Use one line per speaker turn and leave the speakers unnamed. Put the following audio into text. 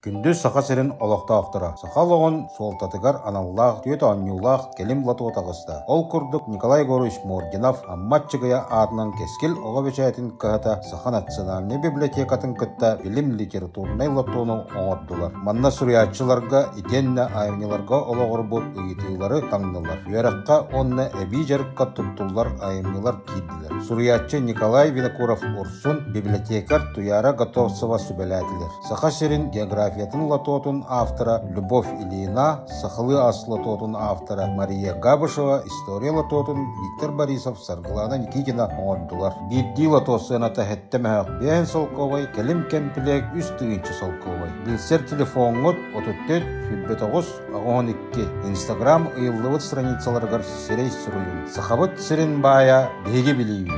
Күндү Саха сирин олохтоохторо! Саха олоҕун суолтатыгар аналлаах түөрт оонньуулаах кэлим лотуо таҕыста. Ол курдук Николай Егорович Мординов Амма Аччыгыйа аатынан Кэскил оҕо бэчээтин кыһата Саха национальнай библиотекатын кытта билим литературнай лотуону оҥордулар. Манна суруйааччыларга итиэннэ айымньыларга олоҕурбут ыйытыылары таҥнылар. Үөрэххэ уонна эбии дьарыкка туттуллар айымньылар киирдилэр. Суруйааччы Николай Винокуров-Урсун, библиотекарь Туяра Готовцева сүбэлээтилэр. Саха сирин географиятын лотуотун автора Любовь Ильина, сахалыы ас лотуотун автора Мария Габышева, история лотуотун Виктор Борисов, Саргылана Никитина оҥордулар. Биирдии лотуо сыаната сэттэ мөһөөх биэһин солкуобай, кэлим кэмпилиэк 3 тыһыынча солкуобай. Билсэр телефоҥҥут 34 29 82 Инстаграм ыйыллыбыт страницаларыгар сирэй суруйуҥ. Сахабыт сирин баайа биһиги билиибит.